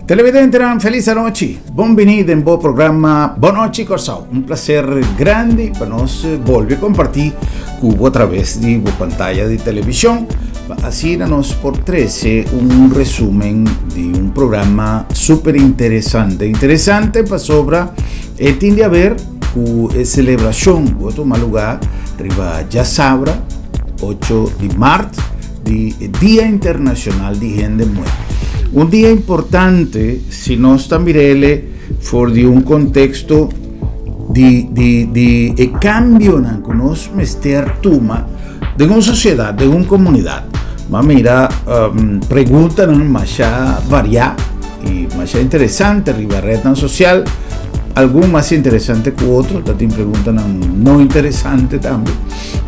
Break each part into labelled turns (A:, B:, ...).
A: Televidentenan, felis anochi. Bon bini den bo programa Bon Nochi Kòrsou. Un plaser grandi pa nos bolbe kompartí ku bo atraves di bo pantaya di televishon pa asina nos por trese un resumen di un programa super interesante. Interesante pasobra e tin di haber ku e selebrashon ku a tuma lugá riba djasabra 8 di mart di Dia Internacional di Hende Muhé. Un dia importante si nos ta mir'ele for di un contexto di, di, di e cambionan cu nos mester tuma den un sociedad, den un comunidad. Ma mira um, preguntanan masha varia y masha interesante riba rednan social. Algun mas interesante cu otro, ta tin preguntanan no interesante tambe.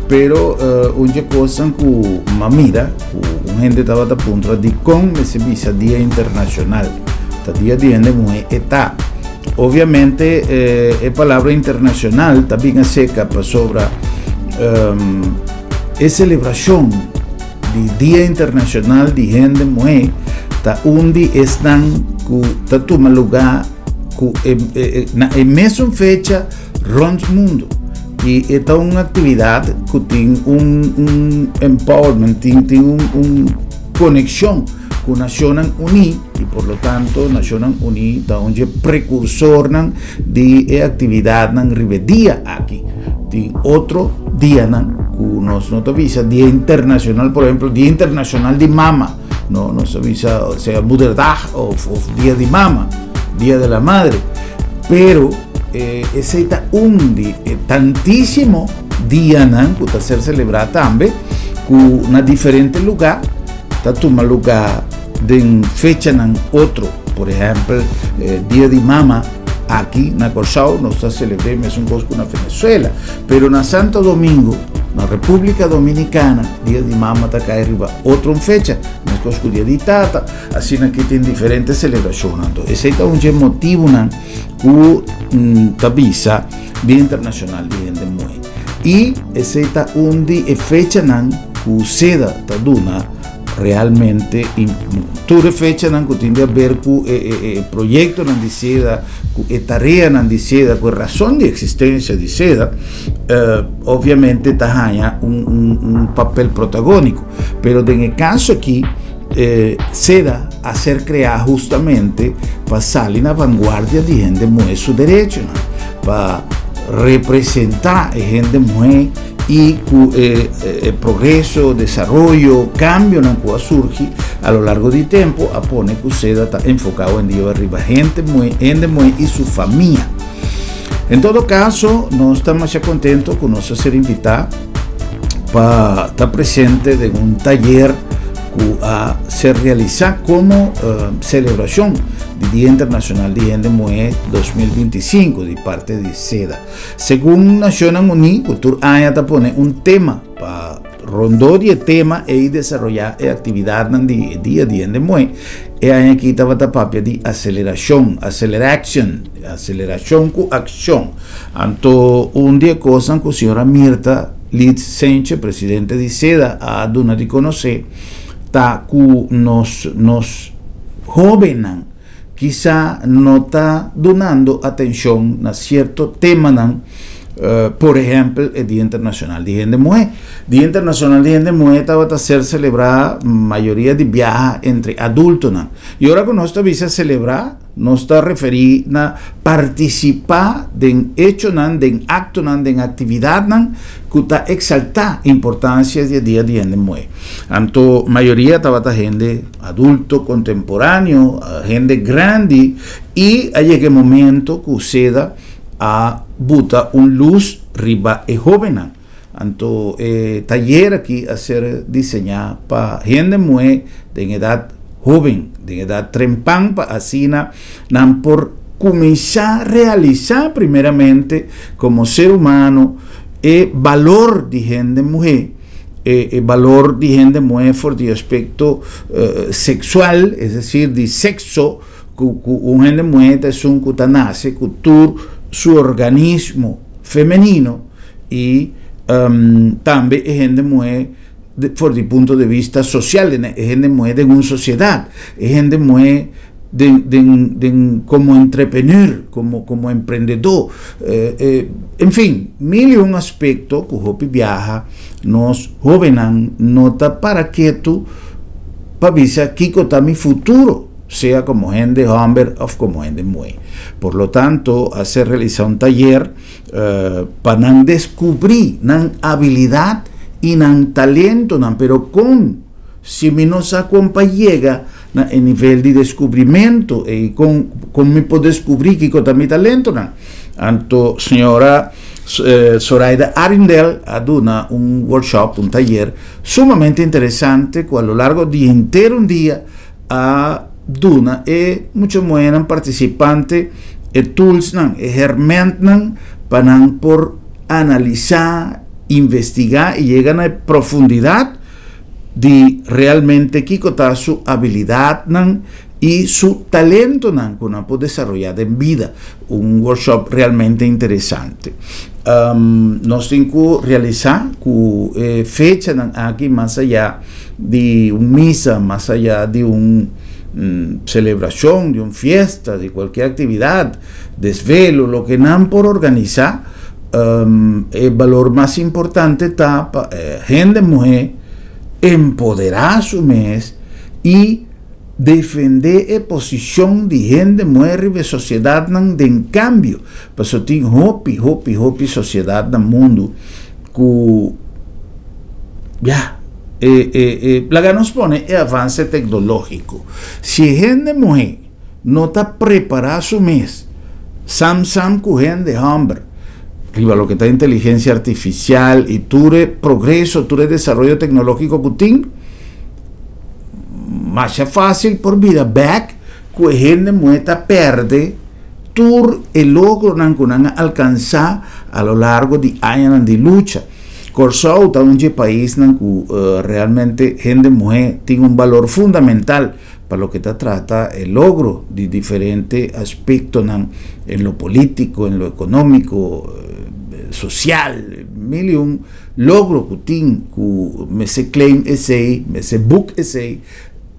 A: Pero uh, un dje kosnan ku m'a mira, ku un hende tabata puntra dikon mester bisa Dia Internashonal, ta dia di hende muhé e ta. Obviamente eh, e palabra internashonal ta bin aserka pasobra um, e selebrashon di Dia Internashonal di Hende Muhé ta un di esnan ku ta tuma lugá ku e, e, e, na e mesun fecha rond mundo. I e ta un aktividat ku tin un un empowerment, tin tin un un konekshon ku Nashonnan Uní i por lo tanto Nashonnan Uní ta un dje prekursornan di e aktividatnan riba e dia aki. Tin otro dianan ku nos no ta bisa dia internashonal, por ehemplo dia internashonal di mama, no nos ta bisa sea moederdag òf òf dia di mama, dia de la madre, pero. Esei ta un di e tantísimo dianan ku ta ser selebrá tambe ku na diferente lugá ta tuma lugá den fechanan otro. Por ehèmpel, Dia di Mama aki na Kòrsou nos ta selebr'é mesun kos ku na Venezuela, pero na Santo Domingo, na Repúblika Dominikana, Dia di Mama ta kai riba otro un fecha, meskos ku Dia di Tata. Asina ki tin diferente selebrashonnan. Anto esei ta un dje motibunan ku ta bisa Dia Internashonal di Hende Muhé. I esei ta un di e fechanan ku seda ta duna realmente tur e fechanan ku tin di haber ku e proyektonan di seda, ku e tareanan di seda, ku e rason di eksistensia di seda, obviamente ta haña un papel protagóniko. Pero den e kaso aki Seda a ser kreá hustamente pa sali na vanguardia di hende muhé su derechonan, pa representá e hende muhé i ku e progreso, desaroyo, kambionan ku a surgi a lo largo di tempu a pone ku Seda ta enfoká owendia riba hende muhé, hende muhé i su famia. En todo kaso, nos ta masha kontento ku nos a ser invitá pa ta presente den un tayer ku a ser realisá komo selebrashon di Dia Internashonal di Hende Muhé 2025 di parte di seda. Segun Nashonnan Uní ku tur aña ta pone un tema pa rondó di e tema ei desaroyá e aktividatnan di e Dia di Hende Muhé, e aña aki tabata papia di aselerashon, acceleraction, aselerashon ku akshon. Anto un di e kosnan ku señora Mirta Leeds Senche, presidente di seda, a duna di konosé ta ku nos nos hóbennan kisa no ta dunando atenshon na sierto temanan, por ehèmpel e Dia Internashonal di Hende Muhé. Dia Internashonal di Hende Muhé tabata ser selebrá mayoria di biaha entre adultonan. I ora ku nos ta bisa selebrá, Nos ta referí na partisipá den echonan, den aktonan, den aktividatnan ku ta eksaltá importansia di e Dia di Hende Muhé. Anto mayoria tabata hende adulto kontemporáneo, hende grandi i a yega e momento ku seda a buta un lus riba e hóbennan. Anto e tayer aki a ser diseñá pa hende muhé den edat hóben, den edat trempan pa asina nan por kuminsá realisá primeramente komo ser humano e balor di hende muhé, e balor di hende muhé for di aspekto seksual, es desir di sekso, ku un hende muhé ta esun ku ta nase ku tur su organismo femenino. I tambe e hende muhé for di punto de vista sosial, e hende muhé den un sosiedat, e hende muhé den, den, den, komo entrepreneur, komo, komo emprendedó, en fin, mil i un aspekto ku hopi biaha nos hóbennan no ta para ketu pa bisa kiko ta mi futuro, sea komo hende hòmber òf komo hende muhé. Por lo tanto, a ser realisá un tayer pa nan deskubrí nan abilidat i nan talentonan, pero kon si mi no sa kon pa yega na e nivel di deskubrimentu ei, kon kon mi por deskubrí kiko ta mi talentonan? Anto señora Zoraida Arrindell a duna un workshop, un tayer sumamente interesante ku a lo largo di henter un dia a duna e mucha muhénan partisipante e toolsnan, e hèrmèntnan pa nan por analisá, investigá i yega na e profundidat di realmente kiko ta su abilidatnan i su talentonan ku nan por desaroyá den bida. Un workshop realmente interesante. Nos tin ku realisá ku e fechanan aki mas ayá di un misa, mas ayá di un selebrashon, di un fiesta, di kualke aktividat, desvelo, loke nan por organisá, e balor mas importante ta pa e hende muhé empoderá su mes i defendé e posishon di hende muhé riba e sosiedatnan den kambio. Pasobra tin hopi, hopi, hopi sosiedat na mundu ku ya e e e laga nos pone e avanse teknológiko. Si e hende muhé no ta prepará su mes sam sam ku hende hòmber riba loke ta inteligensia artifisial i tur e progreso, tur e desaroyo teknológiko ku tin, masha fásil por bira bèk ku e hende muhé ta pèrdè tur e logronan ku nan a alkansá a lo largo di añanan di lucha. Kòrsou ta un dje paisnan ku realmente hende muhé tin un balor fundamental pa loke ta trata e logro di diferente aspektonan en lo polítiko, en lo ekonómiko, sosial, mil i un logro ku tin ku mester claim esei, mester boek esei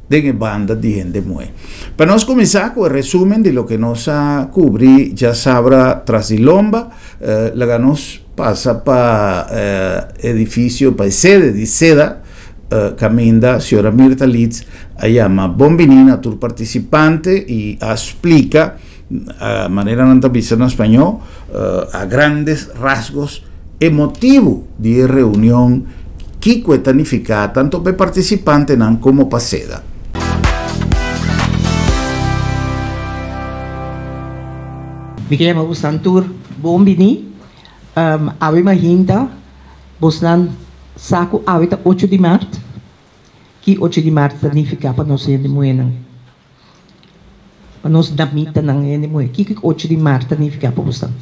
A: den e banda di hende muhé. Pa nos kuminsá ku e resumen di loke nos a kubri djasabra tras di lomba, laga nos pasa pa edifisio, pa e sede di seda, Caminda Sra. Mirta Leeds a yama bon bini na tur participante y a splica, manera nan ta bisa na spañó, a grandes rasgos e motibu di e reunion, kico e ta nifica tanto pa e participantenan como pa seda.
B: Mi ke yama bosan tur bon bini. Awe mahinta bosnan sa ku awe ta ocho di mart? Ki ocho di mart ta nifiká pa nos hende muhénan? Pa nos damitanan hende muhé, kiko ocho di mart ta nifiká pa bosnan?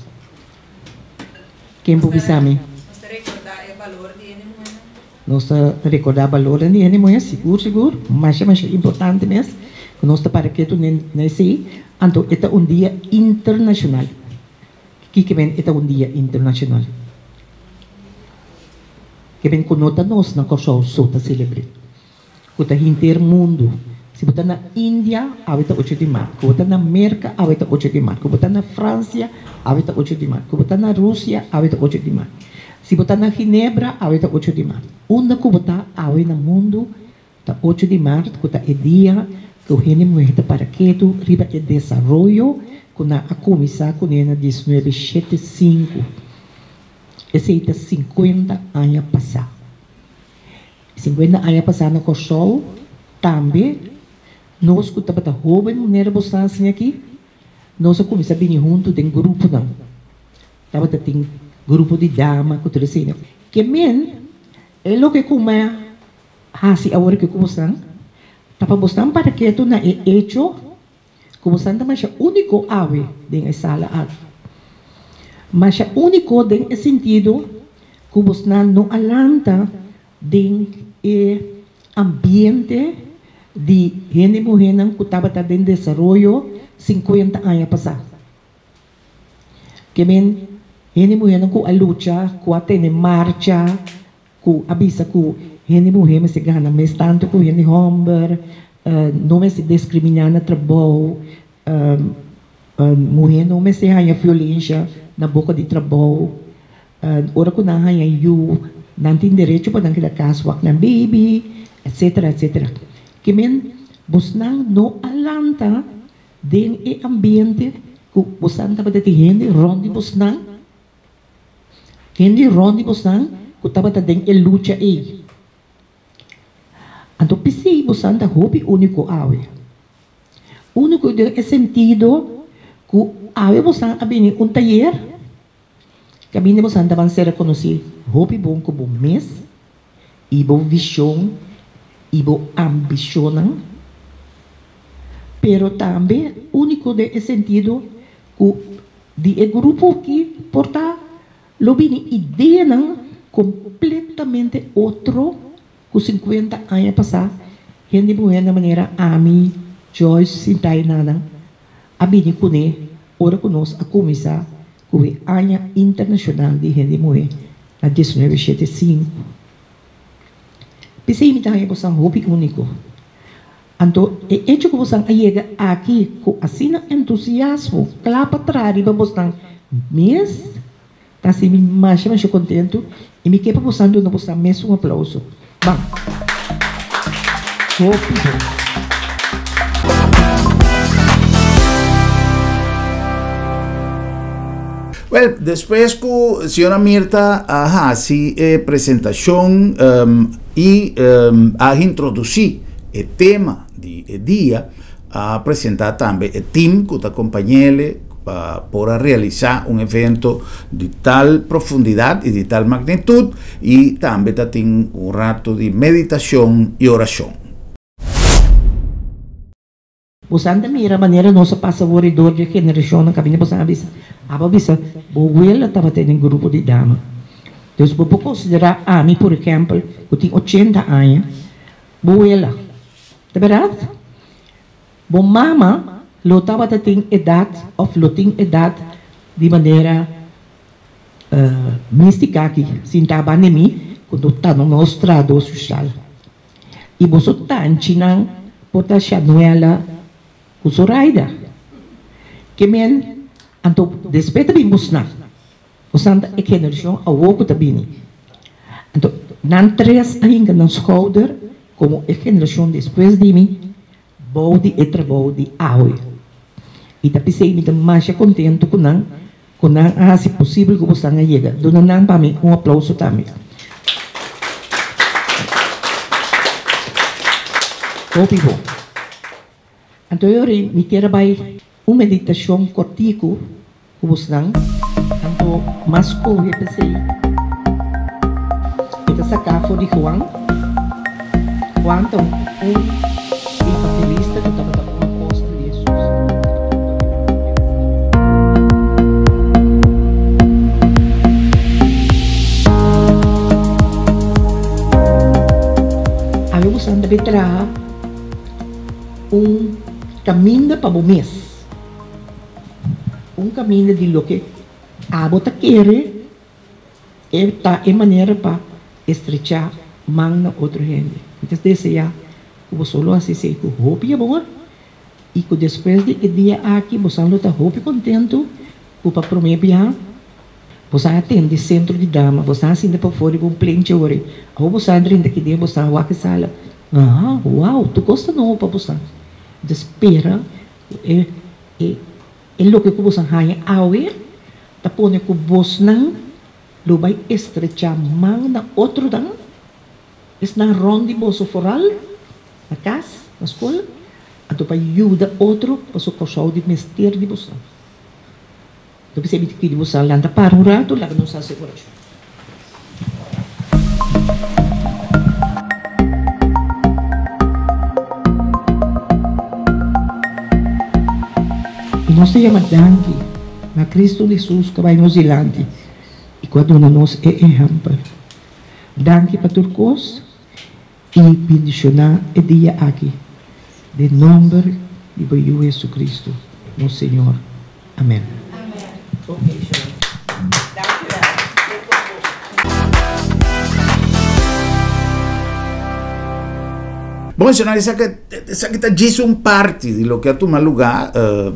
B: Ken por bisa mi?
C: Nos ta rekordá e balor di hende muhénan.
B: Nos ta rekordá balornan di hende muhé, sigur sigur, masha masha importante mes ku nos ta para ketu na esei. Anto e ta un dia internashonal. Kiko men e ta un dia internashonal? Ke men ku no ta nos na Kòrsou so ta selebr'é, ku ta henter mundu. Si bo ta na India, awe ta ocho di mart. Ku bo ta na Merka, awe ta ocho di mart. Ku bo ta na Fransia, awe ta ocho di mart. Ku bo ta na Rusia, awe ta ocho di mart. Si bo ta na Ginebra, awe ta ocho di mart. Unda ku bo ta awe na mundu, Ta ocho di mart ku ta e dia ku hende muhé ta para ketu riba e desaroyo ku nan a kuminsá kuné na diesnuebe shete sinku. Esei ta sinkuenta aña pasá. Sinkuenta aña pasá na Kòrsou tambe nos ku tabata hóben manera bo sa asina aki, nos a kuminsá bini huntu den gruponan. Tabata tin grupo di dama ku tur esei. Ke men e loke ku mi a Hasi awor ke ku bosan ta pa bosan para ketu na e echo ku bosan ta masha úniko awe den e sala aki. Masha úniko den e sintido ku bosnan no a lanta den e ambiente di hende muhénan ku tabata den desaroyo sinkuenta aña pasá. Ke men hende muhénan ku a lucha, ku a tene marcha, ku a bisa ku hende muhé mester gana mes tantu ku hende hòmber. No mester diskriminá na trabou, muhé no mester haña violensha na boka di trabou, ora ku nan haña yu nan tin derecho pa nan keda kas wak nan beibi, etsetera, etsetera. Ke men bosnan no a lanta den e ambiente ku bosnan tabata tin hende rònt di bosnan, hende rònt di bosnan ku tabata den e lucha ei. Anto p'esei bosan ta hopi úniko awe. Úniko den e sentido ku awe bosan a bini un tayer kaminda bosan ta ban ser rekonosí hopi bon ku bo mes i bo vishon i bo ambishonnan, pero tambe úniko den e sentido ku di e grupo aki por ta Lo bini ideanan kompletamente otro ku sinkuenta aña pasá hende muhé na manera ami, Joyce sintá i Nana a bini kuné ora ku nos a kuminsá ku e Aña Internashonal di Hende Muhé na diesnuebe shete sinku. P'esei mi ta haña bosan hopi úniko. Anto e echo ku bosan a yega aki ku asina entusiasmo kla pa traha riba bosnan mes ta hasi mi masha masha kontentu i mi ke pa bosan duna bosan mes un aplauso. Ban! Hopi bon!
A: Wel, despues ku señora Mirta a hasi e presentashon i a introdusí e tema di e dia, a presentá tambe e tim ku ta kompañ'ele pa por a realisá un evento di tal profundidat i di tal magnitut i tambe ta tin un rato di meditashon i orashon.
B: Bosan ta mira manera nos a pasa wor i dor dje generashonnan kaminda bosan a bisa, Abo a bisa, bo wela tabata den grupo di dama. Dus bo por konsiderá ami, por ehèmpel, ku tin ochenta aña, bo wela. Ta bèrdat? Bo mama lo tabata tin edat òf lo tin edat di manera místika aki, sintá banda di mi, ku no ta nos trahadó sosial. I boso tanchinan por ta Shanuela ku Zoraida. Ke men anto despues ta bin bosnan. Bosnan ta e generashon awor ku ta bini. Anto nan tres a hinka nan skouder komo e generashon despues di mi bou di e trabou di awe. I ta p'esei mi ta masha kontentu ku nan, ku nan a hasi posibel ku bosnan a yega. Duna nan pa mi un aplouso tambe. Hopi bon. Anto e ora ei mi kier a bai un meditashon kòrtiku ku bosnan. Anto mas kohe p'esei e ta saká for di Juan. Juan ta un evangelista ku tabata un apòstel di Hesus. Awe bosan debe traha un kaminda pa bo mes. Un kaminda di loke abo ta kere e ta e manera pa estrechá man na otro hende. Mi ta deseá ku boso lo hasi esei ku hopi amor i ku despues di e dia aki bosan lo ta hopi kontentu ku pa promé biaha bosan a tende sentro di dama, bosan a sinta pafó riba un plenchi ora ei. Awor bosan a drenta aki den bosan a wak e sala. Aha, wow, tur kos ta nobo pa bosan. Mi ta spera ku e E e loke ku boso a haña awe ta pone ku bosnan lo bai estrechá man na otronan, esnan rònt di boso foral, na kas, na skol, anto pa yuda otro pasobra Kòrsou di mester di boso. Lo p'esei mi ta pidi boso lanta para un ratu, laga nos hasi orashon. I nos ta yama danki na Kristu Hesus ku a bai nos dilanti i ku a duna nos e ehèmpel. Danki pa tur kos i bendishoná e dia aki den nòmber di bo Yu Hesukristu, nos Señor. Amèn.
A: Bon, esaki esaki ta djis un parti di loke a tuma lugá.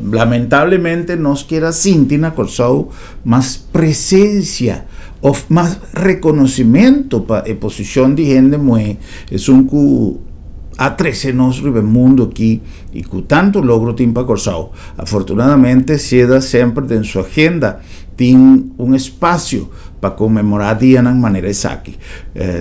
A: Lamentablemente nos kier a sinti na Kòrsou mas presensia òf mas rekonosimento pa e posishon di hende muhé, esun ku a trese nos riba e mundu aki i ku tantu logro tin pa Kòrsou. Afortunadamente Seda semper den su agenda tin un espasio pa konmemorá dianan manera esaki.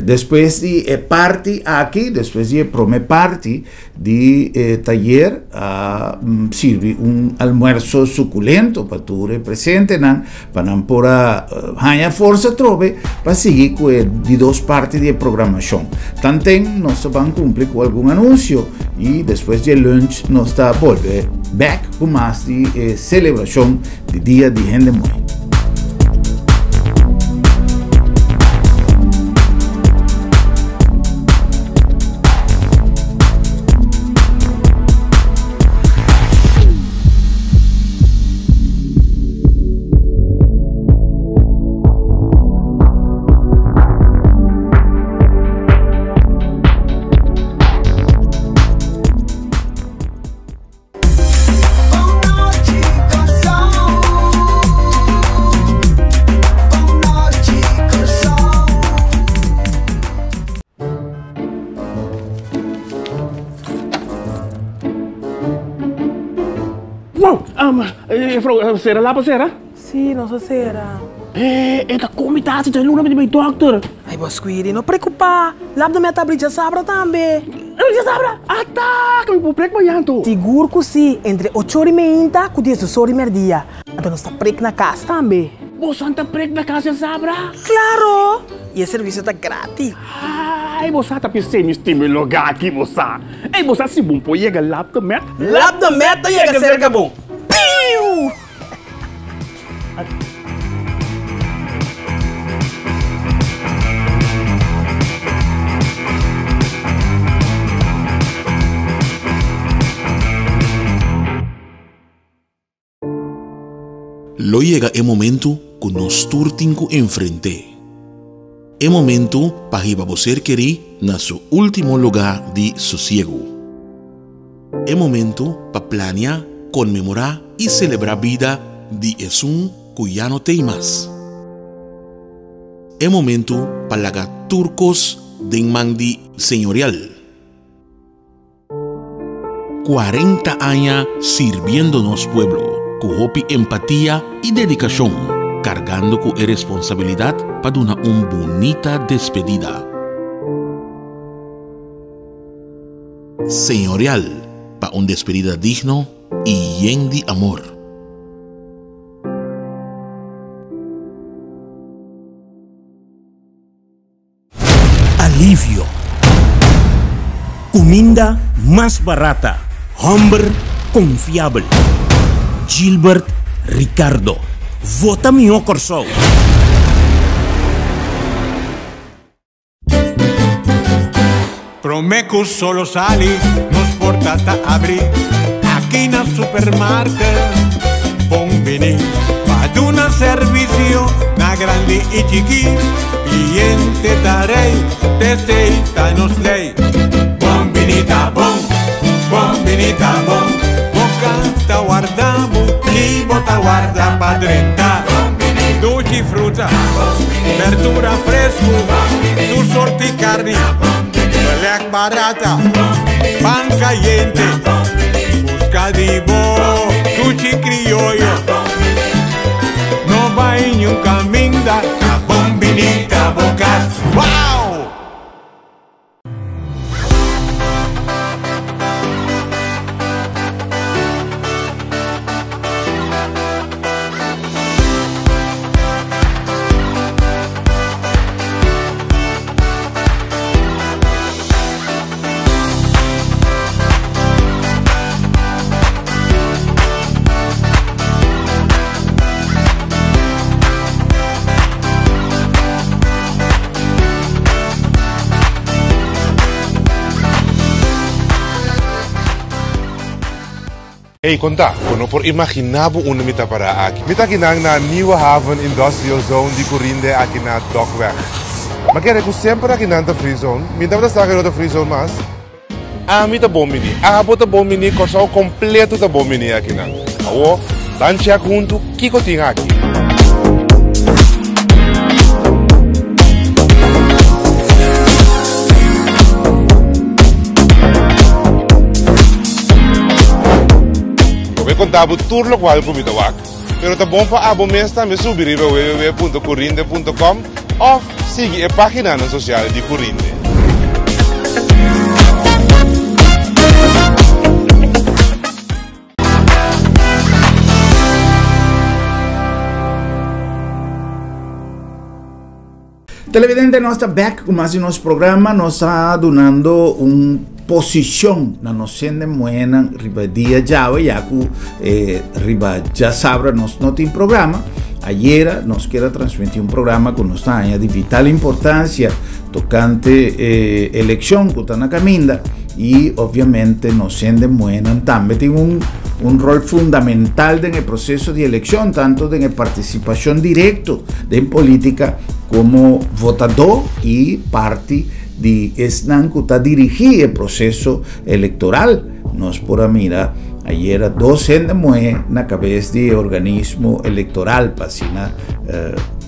A: Despues di e parti aki, despues di e promé parti di e tayer, a sirbi un almuerso sukulento pa tur e presentenan, pa nan por a haña forsa atrobe pa sigui ku e di dos parti di e programashon. Tanten nos ta ban kumpli ku algun anunsio i despues di e lunch nos ta bolbe bèk ku mas di e selebrashon di Dia di Hende Muhé.
D: Wow! Juffrouw, sera lapa sera?
E: Sí, nos a sera.
D: Eh, e ta komi tasi dje luna mi di bai dokter.
E: Ai, bo Squiri, no preocupa. Lap de meta abri djasabra tambe.
D: Djasabra? Ata! Ka mi por prek mañan to.
E: Sigur ku sí, entre ocho ora i meinta ku diesdos ora i merdia. Anto nos ta prek na kas tambe.
D: Bosan ta prek na kas djasabra?
E: Klaro! I e servisio ta gratis.
D: Ai, bo sa ta p'esei mi stima e lugá aki, bo sa. Ei, bo sa si bon por yega Lap de Met?
E: Lap de Met ta yega serka bo. Piu!
F: Lo yega e momentu ku nos tur tin ku enfrent'é. E momentu pa hiba bo ser kerí na su último lugá di sosiegu. E momentu pa plania, konmemorá i selebrá bida di esun ku ya no t'ei mas. E momentu pa laga tur kos den man di Señorial. 40 aña sirbiendo nos pueblo ku hopi empatia i dedikashon, kargando ku e responsabilidat pa duna un bunita despedida. Señorial pa un despedida digno i yen di amor.
G: Alivio. Kuminda mas barata. Hòmber konfiabel. Gilbert Ricardo. Vota mihó Kòrsou!
H: Promé ku solo sali, nos porta ta abrí aki na supermarket. Bon bini pa duna servisio na grandi i chikí. Cliente ta rey, t'esey ta nos ley. Bon bini ta bon, bon bini ta bon. Bo ta warda bo i bo ta warda pa drenta. Dushi fruta, berdura fresku, tur sorti karni, belèk barata, pan kayente, buska di bo dushi krioyo. No bai niun kaminda, ta bon bini ta bo kas. Wow!
I: Ey, konta, bo no por imaginá bo unda mi ta pará aki. Mi ta akinan na Nieuwe Haven Industrial Zone di Curinde aki na Dokweg. Ma kere ku semper akinan ta free zone. Mi tabata sa ku no ta free zone mas. Ami ta bon bini, abo ta bon bini, Kòrsou kompleto ta bon bini akinan. Awor, ban chèk huntu kiko tin aki. Lo bai konta bo tur lokual ku mi ta wak, pero ta bon pa abo mes tambe subi riba www.curinde.com òf sigui e páginanan sosial di Curinde.
A: Televidente, nos ta back ku mas di nos programa. Nos ta dunando un posishon na nos hende muhénan riba dia djawe, ya ku eh, riba djasabra nos no tin programa. Ayera nos kier a transmití un programa ku nos ta haña di vital importansia tokante eh, elekshon ku ta na kaminda i obviamente nos hende muhénan tambe tin un un rol fundamental den e proseso di elekshon, tanto den e partisipashon direkto den polítika komo votadó i parti di esnan ku ta dirigí e proseso elektoral. Nos por a mira ayera dos hende muhé na kabes di e organismo elektoral pa asina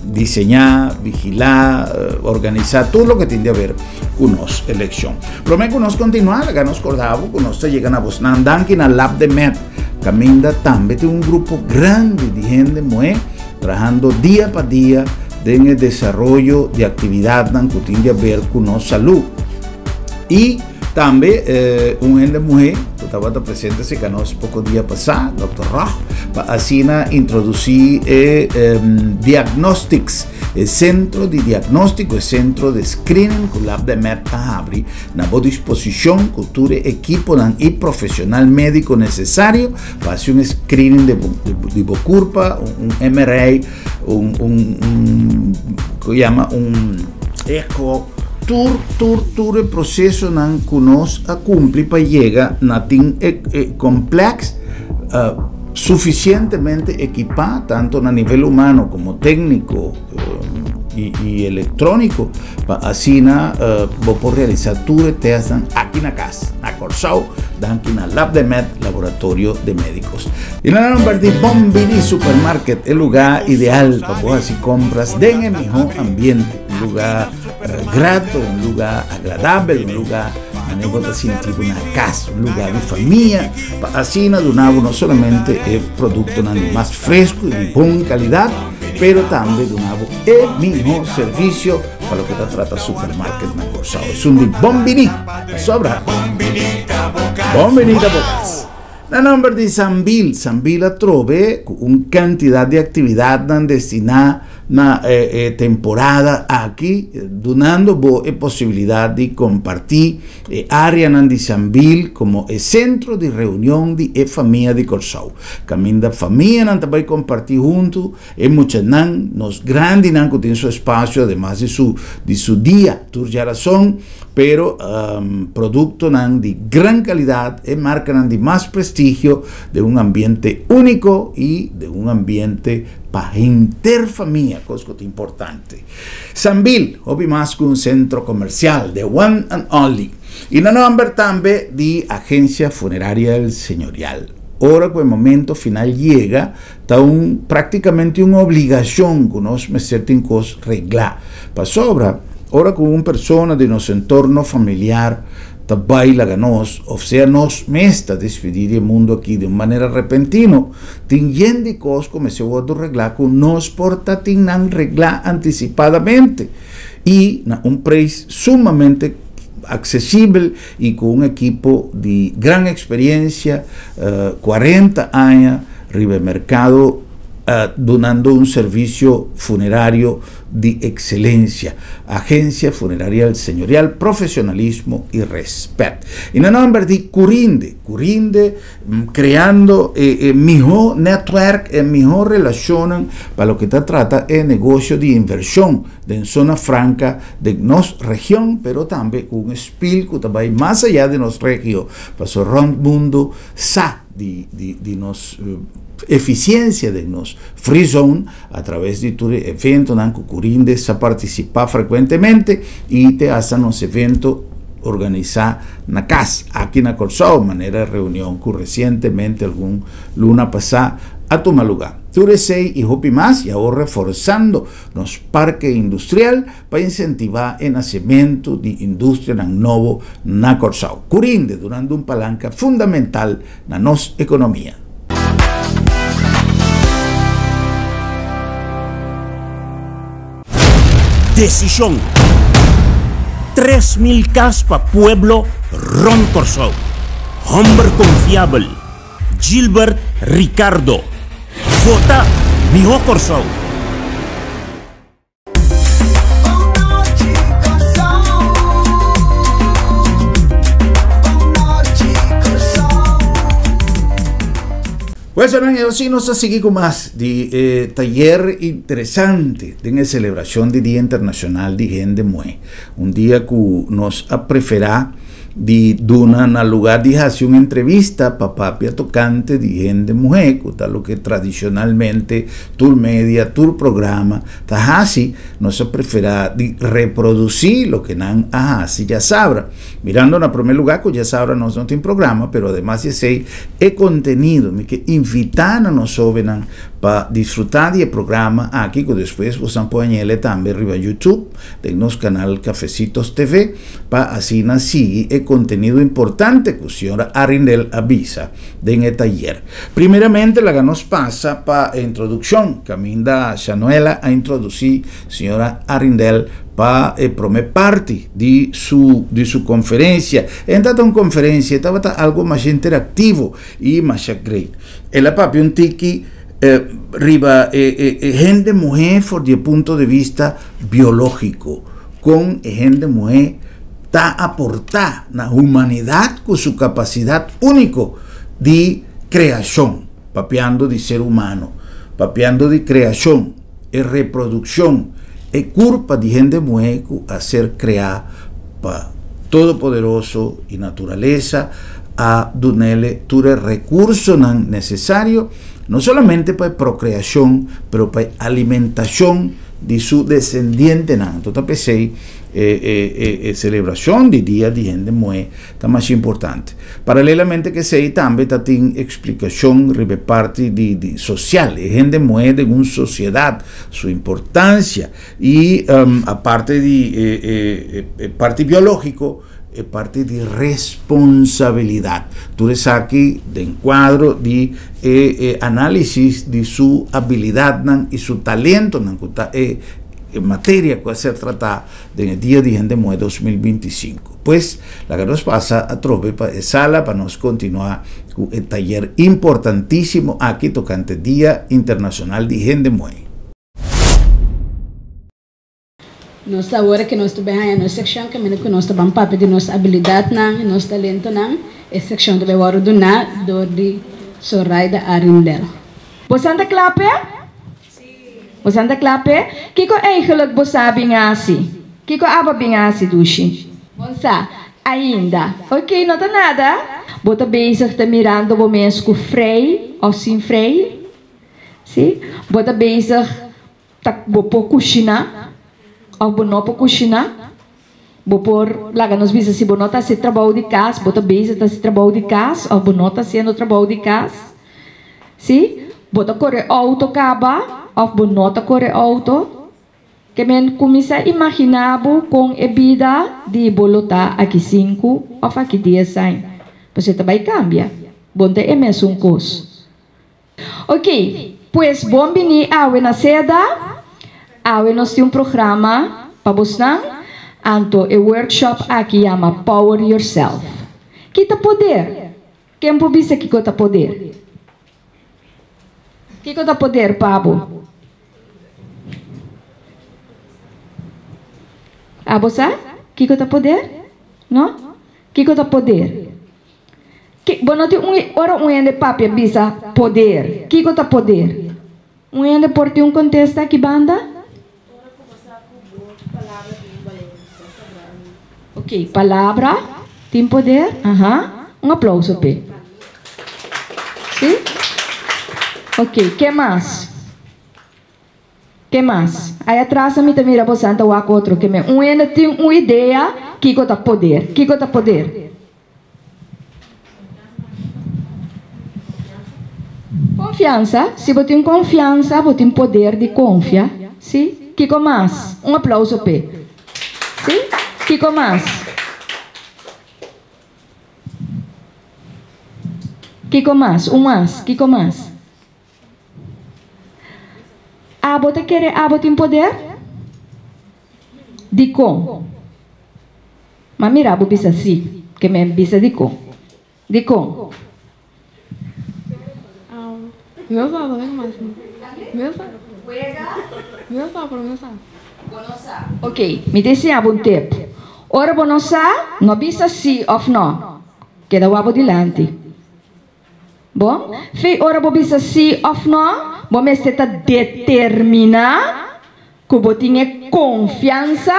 A: diseñá, vigilá, organisá tur loke tin di haber ku nos elekshon. Promé ku nos kontinuá, laga nos kòrda bo ku nos ta yega na bosnan danki na Lab de Med, kaminda tambe tin un grupo grandi di hende muhé Trahando dia pa dia den e desaroyo di aktividatnan ku tin di aber ku nos salú. I tambe un hende muhé ku tabata presente serka nos poko dia pasá, Dòkter Roch, pa asina introdusí e diagnostics, e sentro di diagnóstiko, e sentro di screening ku LabdeMed a habri na bo disposishon ku tur e ekiponan i profeshonal médiko nesesario Pa hasi un screening di bo, di bo curpa, un MRI, un, un, un, ku yama un echo, tur, tur, tur e procesonan ku nos a cumpli pa yega na tin e, e complex uh, suficientemente equipá, tanto na nivel humano como técnico uh, y, y electrónico, pa asina uh, bo por realisa tur e testnan aki na cas, na Kòrsou. Danki na LabdeMed, laboratorio de médicos. Y na nomber di Bombini Supermarket, e lugar ideal pa bo haci compras den e miho ambiente. Un lugar eh, grato, un lugar agradabel, un lugar manera bo ta sinti bo na cas, un lugar di famia, pa asina duna bo no solamente e productonan di mas fresco y di bon calidad, pero tambe duna bo e miho servicio pa loke ta trata supermarket na Kòrsou. Esun di Bombini. Sobra. Bon binita bo kas. Na nomber di Sambil, Sambil a trobe ku un kantidat di aktividatnan destiná na e temporada aki, dunando bo e posibilidat di kompartí e áreanan di Sambil komo e sentro di reunion di e famia di Kòrsou, kaminda famianan ta bai kompartí huntu, e muchanan, nos grandinan ku tin su espasio ademas di su di su dia, tur djarason. Pero productonan di gran calidad, e marcanan di mas prestigio, den un ambiente unico y den un ambiente pa henter famia, cos cu ta importante. Sambil, hopi mas cu un centro comercial, the one and only. Y na nomber tambe di Agencia Funeraria El Señorial. Ora cu e momento final yega, ta un practicamente un obligacion cu nos mester tin cos regla. Pasobra, ora cu un persona di nos entorno familiar ta bay laga nos, of sea nos mes ta despidi di e mundo aki di un manera repentino, tin yen di cos cu mester wordo regla cu nos por ta tin nan regla anticipadamente y na un prijs sumamente accesibel y cu un ekipo di gran experiencia, 40 aña riba e mercado dunando un servicio funerario di excelencia. Agencia Funeraria El Señorial, profesionalismo y respet. Y na nomber di Curinde, Curinde creando e miho netwerk, e miho relacionnan pa loke ta trata e negocio di inversion den zona franca den nos region, pero tambe cu un spil cu ta bay mas aya di nos regio, paso rond mundo sa di di nos eficiencia den nos free zone a traves di tur e eventonan cu Curinde sa participa frecuentemente y te hasta nos evento. organisá na kas aki na Kòrsou, manera reunion ku resientemente algun luna pasá a tuma lugá. Tur esei i hopi mas i awor reforsando nos parke industrial pa insentivá e nasementu di industrianan nobo na Kòrsou. Curinde durando un palanka fundamental na nos ekonomia.
G: Desishon, 3000 kas pa pueblo rònt Kòrsou. Hòmber konfiabel, Gilbert Ricardo. Vota Mihó Kòrsou!
A: Pues hermano, yo sí nos sigui con más di eh, taller interesante den e celebración di Día Internacional di Hende Muhé. Un día ku nos a preferá di duna na lugar di hasi un entrevista pa papia tocante di hende muhé, ku ta loke tradicionalmente tur media, tur programa ta hasi, nos a preferá di reproducí loke nan a hasi djasabra. Mirando na promé lugá ku djasabra nos no tin programa, pero ademas di esei e kontenido, mi ke invitá na nos hóbennan pa disfrutá di e programa aki ku despues bosan por hañ'el tambe riba YouTube den nos kanal Cafecitos TV pa asina sigui e kontenido importante ku señora Arrindell a bisa den e tayer. Primeramente laga nos pasa pa e introdukshon kaminda Shanuela a introdusí señora Arrindell pa e promé parti di su di su konferensia. E tabata un konferensia, e tabata algu masha interaktivo i masha great. El a papia un tiki riba e e hende muhé for di e punto de vista biológiko, kon e hende muhé ta aportá na humanidat ku su kapasidat úniko di kreashon, papiando di ser humano, papiando di kreashon. E reprodukshon, e kurpa di hende muhé ku a ser kreá pa Todopoderoso i naturalesa a dun'ele tur e rekursonan nesesario, no solamente pa e prokreashon, pero pa e alimentashon di su desendientenan. Anto ta p'esei e selebrashon di Dia di Hende Muhé ta mas importante. Paralelamente ku esei tambe ta tin eksplikashon riba e parti di di sosial, e hende muhé den un sosiedat, su importansia i aparte di e e e parti biológiko, e parti di responsabilidat. Tur esaki den kuadro di e e análisis di su abilidatnan i su talentonan ku ta e e materia ku a ser tratá den e Dia di Hende Muhé 2025. Pues, laga nos pasa atrobe pa e sala pa nos kontinuá ku e tayer importantísimo aki tokante Dia Internashonal di Hende Muhé.
J: Nos ta awor ke nos ta bai haña nos sekshon kaminda ku nos ta ban papia di nos abilidatnan i nos talentonan. E sekshon ta bai wòrdu duná dor di Soraida Arrindell.
C: Bosan ta kla p'e? Bosan ta kla p'e? Kiko eigenlijk bo sa bin hasi? Kiko abo bin hasi, dushi? Bon sa, ainda. Ok, no ta nada. Bo ta bezig ta mirando bo mes ku frei òf sin frei? Si? Bo ta bezig ta bo por kushiná òf bo no por kushiná? Bo por laga nos bisa si bo no ta hasi trabou di kas, bo ta bezig ta hasi trabou di kas òf bo no ta hasiendo trabou di kas? Si? Bo ta kore outo kaba òf bo no ta kore outo? Ke men kuminsá imaginá bo kon e bida di bo lo ta aki sinku òf aki dies aña. Pasobra e ta bai kambia. Bo no ta e mesun kos. Ok, pues bon bini awe na seda. Awe nos tin un programa pa bosnan, anto e workshop aki yama Power Yourself. Ki ta poder? Ken por bisa kiko ta poder? Kiko ta poder pa bo? Abo sa kiko ta poder? No? Kiko ta poder? Ki, bo no tin un, ora un hende papia bisa poder, kiko ta poder? Un hende por tin un kontesta aki banda? Ok, palabra tin poder, aha, un aplauso p'e. Si? Ok, ke mas? Ke mas? Ai atras mi ta mira bosan ta wak otro ke men. Un hende tin un idea. kiko ta poder. Kiko ta poder? Konfiansa. Si bo tin konfiansa, bo tin poder di konfia. Si? Kiko mas? Un aplauso p'e. Si? Kiko mas? Kiko mas? Un mas. Kiko mas? Abo ta kere abo tin poder? Dikon? Ma mira bo bisa si, ke men bisa dikon. Dikon?
K: Mi no sa, no mas. Mi no sa. Mi no sa, pero mi no sa.
C: Bo no sa. Ok, mi ta enseña bo un tip. Ora bo no sa, no bisa si of no. Keda wak bo dilanti. Bon, fi ora bo bisa sí òf nò, bo mester ta determiná ku bo tin e konfiansa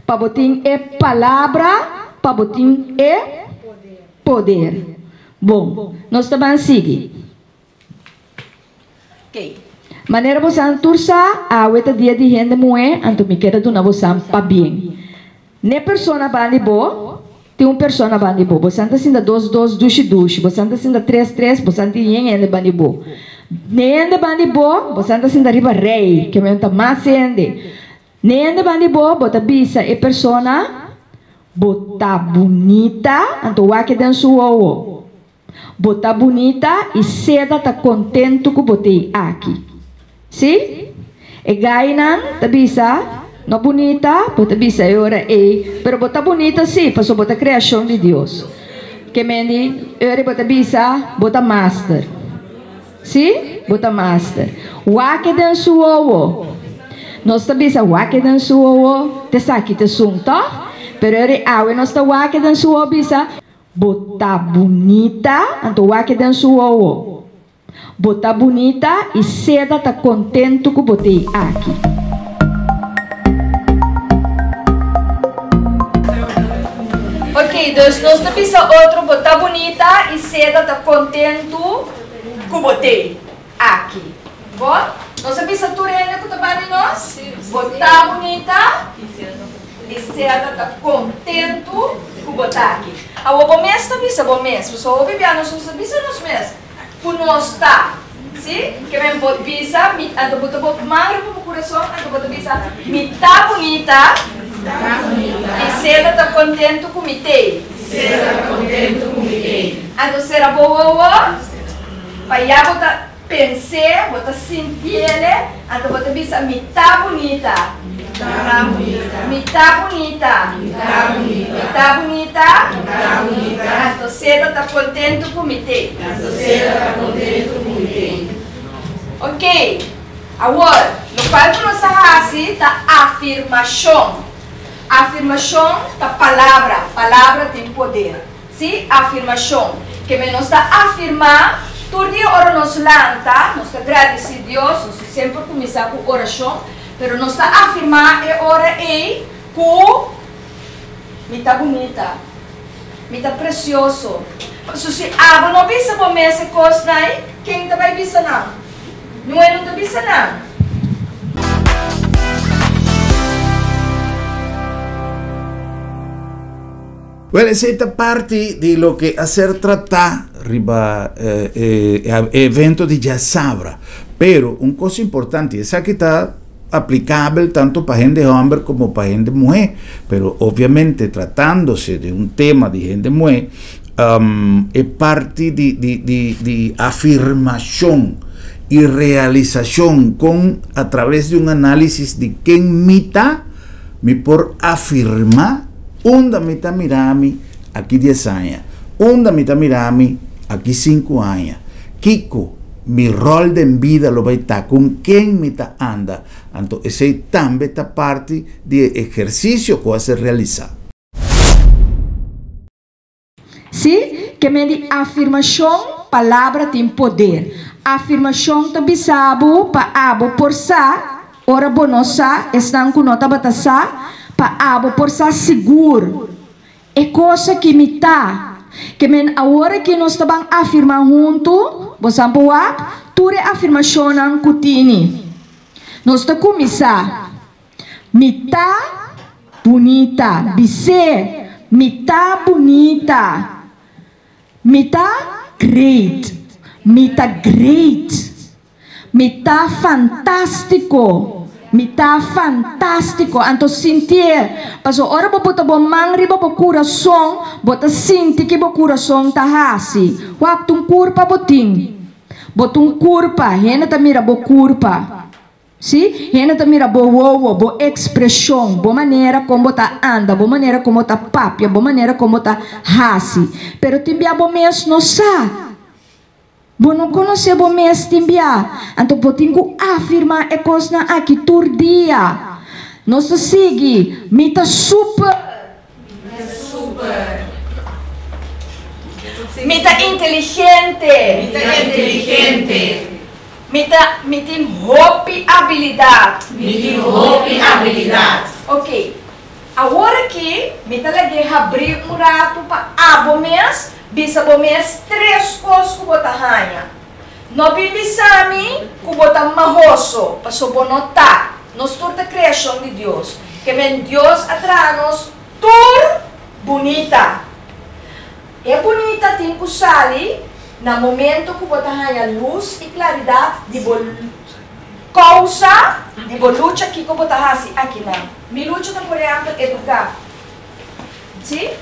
C: pa bo tin e palabra pa bo tin e poder. Bon, nos ta ban sigui. Oké, manera bosan tur sa, awe ta dia di hende muhé, anto mi keda duna bosan pabien. N'e persona bandi bo, tin un persona bandi bo. Bosan ta sinta dos dos dushi dushi, bosan ta sinta tres tres, bosan tin yen hende bandi bo. N'e hende bandi bo, bosan ta sinta riba rei, ke men ta mas hende. N'e hende bandi bo, bo ta bisa e persona, Bo ta bunita, anto wak e den su wowo. Bo ta bunita i Seda ta kontentu ku bo t'ei aki. Sí? E gainan ta bisa, No bunita, bo ta bisa e ora ei, pero bo ta bunita sí, pasobra bo ta kreashon di Dios. Ke men di, e ora ei bo ta bisa, Bo ta master. Sí? Bo ta master. Wak e den su wowo. Nos ta bisa wak e den su wowo, t'esaki t'esun, tòg? Pero e ora ei awe nos ta wak e den su wowo bisa, Bo ta bunita, anto wak e den su wowo. Bo ta bunita i Seda ta kontentu ku bo t'ei aki. Ok, dus nos ta bisa otro bo ta bunita i Seda ta kontentu ku bo t'ei aki. Bon, nos a bisa tur hende ku ta bani nos, Bo ta bunita i Seda ta kontentu ku bo ta aki. Awor bo mes ta bisa bo mes, pasobra hopi bia nos no sa bisa nos mes ku nos ta. Si? Ke men bo bisa, mi, anto bo ta bo man riba bo kurason, anto bo ta bisa, Mi ta bunita i Seda ta kontentu ku mi t'ei. Anto sera bo wowo pa ya bo ta pens'é, bo ta sintiele, anto bo ta bisa, Mi ta bunita. Mi ta bunita. Mi ta bunita. Anto Seda ta kontentu ku mi t'ei. Ok, awor, lokual ku nos a hasi ta afirmashon. Afirmashon ta palabra, palabra tin poder. Sí, afirmashon. Ke men nos ta afirmá tur dia ora nos lanta, nos ta gradisí Dios, nos ta semper kuminsá ku orashon, pero nos ta afirmá e ora ei ku mi ta bunita, mi ta presioso. Pasobra si abo no bisa bo mes e kosnan ei, ken ta bai bisa nan? Niun no ta bisa nan.
A: Wel, esei ta parti di loke a ser tratá riba e evento di djasabra. Pero un kos importante, esaki ta aplikabel tanto pa hende hòmber komo pa hende muhé, pero obviamente tratándose di un tema di hende muhé, e parti di di di di afirmashon i realisashon kon a traves di un análisis di ken mi ta, mi por afirmá. Unda mi ta mira mi aki dies aña? Unda mi ta mira mi aki sinku aña? Kiko mi ròl den bida lo bai ta? Kon ken mi ta anda? Anto esei tambe ta parti di e ehersisio ku a ser realisá.
C: Sí, ke men di afirmashon, palabra tin poder. Afirmashon ta bisa bo pa abo por sa, ora bo no sa, esnan ku no tabata sa, pa abo por sa sigur e kos aki mi ta. Ke men awor aki nos ta ban afirmá huntu, bo sa por wak tur e afirmashonnan ku tini. Nos ta kuminsá, Mi ta. bunita. Bis'é, Mi ta bunita. Mi ta great. Mi ta great. Mi ta fantástiko. Mi ta fantástiko. Anto sintié. Paso ora bo buta bo man riba bo kurason, bo ta sinti ki bo kurason ta hasi. Wak, ta un kurpa bo tin. Bo ta un kurpa. Hende ta mira bo kurpa. Sí, hende ta mira bo wowo, bo ekspreshon, bo manera kon bo ta anda, bo manera kon bo ta papia, bo manera kon bo ta hasi. Pero tin bia bo mes no sa. Bo no konosé bo mes tin bia. Anto bo tin ku afirmá e kosnan aki tur dia. Nos ta sigui, Mi ta super!
L: Mi ta super!
C: Mi ta inteligente!
L: Mi ta inteligente!
C: Mi ta, mi tin hopi abilidat!
L: Mi tin hopi abilidat!
C: Oké. Awor aki mi ta lag'é habrí un ratu pa abo mes bisa bo mes tres kos ku bo ta haña. No bin bisa mi ku bo ta mahoso, paso bo no ta. Nos tur ta kreashon di Dios. Ke men Dios a traha nos tur bunita. E bunita tin ku sali na momento ku bo ta haña lus i klaridat di bo kousa, di bo lucha kiko bo ta hasi akinan. Mi lucha ta por ehempel educa. Si?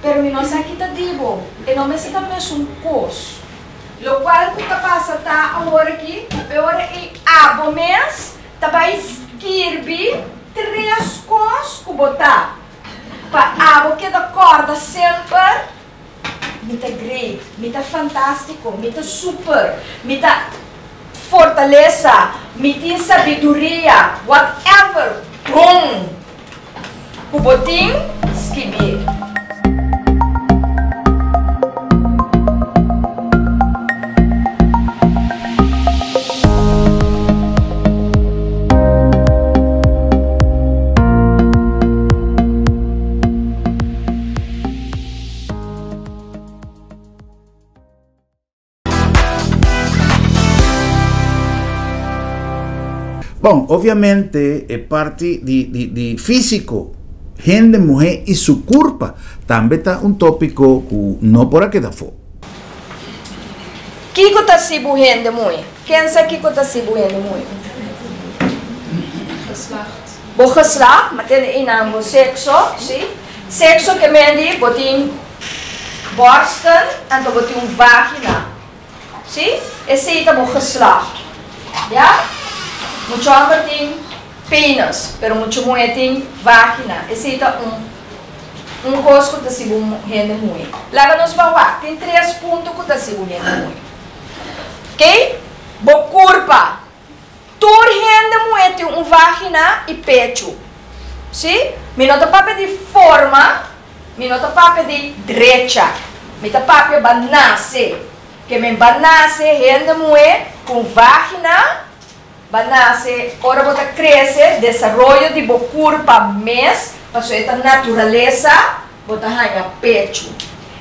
C: Pero mi no sa ki ta di bo. E no mester ta mesun cos. Locual cu ta pasa ta awor aki cu e ora ey abo mes ta bay skirbi tres cos cu bo ta. Pa abo keda corda semper, Mi ta great, mi ta fantastico, mi ta super, mi ta fortalesa, mi tin sabiduria, whatever, bon cu bo tin, skibié.
A: Bon, obviamente e parti di, di, di físico, hende muhé i su kurpa, tambe ta un tópiko ku no por a keda afó.
C: Kiko ta si bo hende muhé? Ken sa kiko ta si bo hende muhé?
L: Geslacht.
C: Bo geslacht, ma tene einan bo sekso, si? Sekso ke men di bo tin borsten anto bo tin un vagina. Si? Esei ta bo geslacht. Ya? Muchu hòmber tin penis, pero muchu muhé tin vagina. Esei ta un un kos ku ta si bo hende muhé. Laga nos ban wak. Tin tres punto ku ta si bo hende muhé. Oké? Bo kurpa. Tur hende muhé tin un vagina i pechu. Sí? Mi no ta papia di forma, mi no ta papia di drecha. Mi ta papia ba nase. Ke men ba nase hende muhé ku un vagina, ba nase ora bo ta krese, desaroyo di bo kurpa mes, pasobra e ta naturalesa, bo ta haña pechu.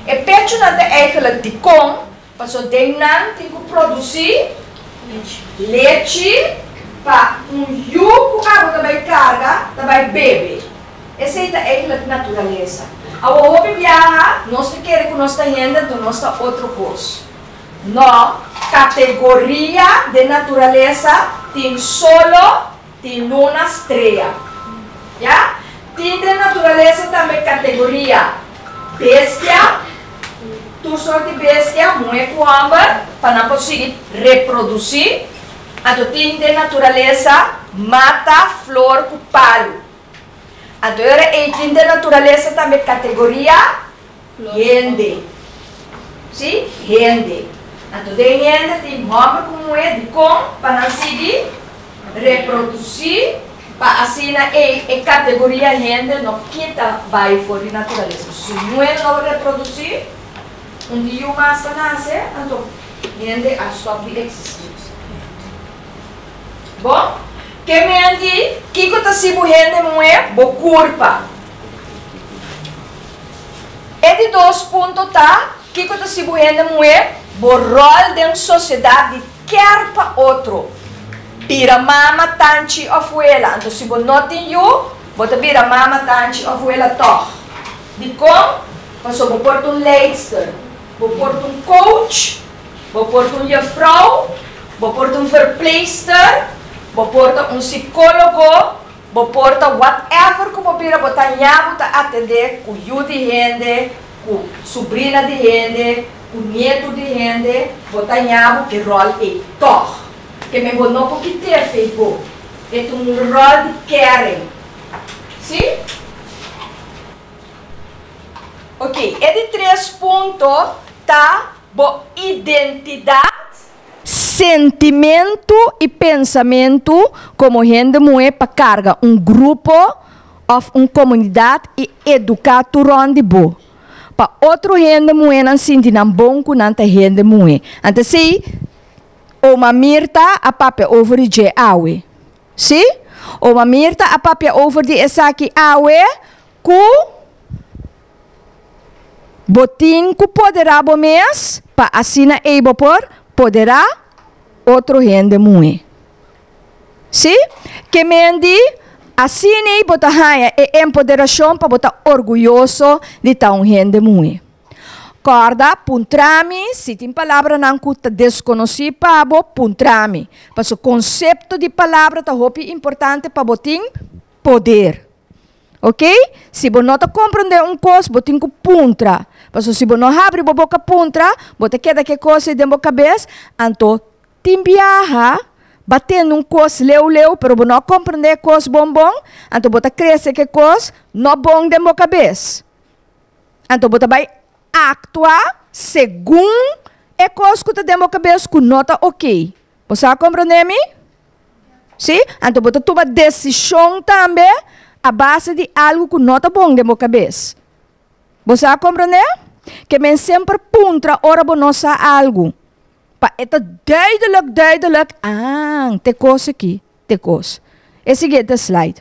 C: E pechunan ta eigenlijk dikon? Paso den nan tin ku produsí lechi pa un yu ku abo ta bai karga ta bai bebe. Esei ta eigentlik naturalesa. Awor hopi biaha nos ta kere ku nos ta hende anto nos ta otro kos. No, kategoria den naturalesa tin solo, tin luna, strea. Ya? Tin den naturalesa tambe kategoria bestia. Tur sort di bestia, muhé ku hòmber, pa nan por sigui reprodusí. Anto tin den naturalesa mata, flor ku palu. Anto e ora ei tin den naturalesa tambe kategoria hende. Sí, hende. Anto den hende tin hòmber ku muhé, dikon? Pa nan sigui Reprodusí pa asina ei e kategoria hende no kita bai for di naturalesa. Si muhé no reprodusí, un di yu mas ta nase, anto hende a stòp di eksistí. Bon, ke men di kiko ta si bo hende muhé? Bo kurpa. E di dos punto ta, kiko ta si bo hende muhé? Bo ròl den sosiedat di Kier pa otro. Bira mama, tanchi of wela. Anto si bo no tin yu, Bo ta bira mama, tanchi òf wela tòg. Dikon? Pasobra bo por ta un leidster, bo por ta un coach, bo por ta un juffrouw, bo por ta un verpleegster, bo por ta un sikólogo, bo por ta whatever ku bo bira, bo ta ña bo ta atendé ku yu di hende, ku subrina di hende, ku nietu di hende, bo ta ña bo e ròl ei tòg. Ke men bo no por kit'é fei bo. E ta un ròl di caring. Sí? Ok, e di tres punto ta bo identidat, sentimentu i pensamentu komo hende muhé pa karga un grupo òf un komunidat i eduká tur rònt di bo pa otro hende muhénan sinti nan bon ku nan ta hende muhé. Anto esei Oma Mirta a papia over di dje awe. Sí? Oma Mirta a papia over di esaki awe ku bo tin ku poderá bo mes pa asina ei bo por poderá otro hende muhé. Sí? Ke men di, asina ei bo ta haña e empoderashon pa bo ta orguyoso di ta un hende muhé. Kòrda, puntra mi si tin palabranan ku ta deskonosí pa bo, puntra mi. Pasobra konsepto di palabra ta hopi importante pa bo tin poder. Oke? Si bo no ta komprondé un kos, bo tin ku puntra. Pasobra si bo no habri bo boka puntra, bo ta keda ku e kos ei den bo kabes, anto tin biaha ba tende un kos leu leu, pero bo no a komprondé e kos bon bon, anto bo ta krese ku e kos no bon den bo kabes. Anto bo ta bai aktua segun e kos ku ta den bo kabes ku no ta oké. Bo sa komprondé mi? Sí? Anto bo ta tuma desishon tambe a base di algu ku no ta bon den bo kabes. Bo sa komprondé? Ke men semper puntra ora bo no sa algu. Pa e ta duidelik duidelik, ah, te kos aki, te kos. E siguiente slide.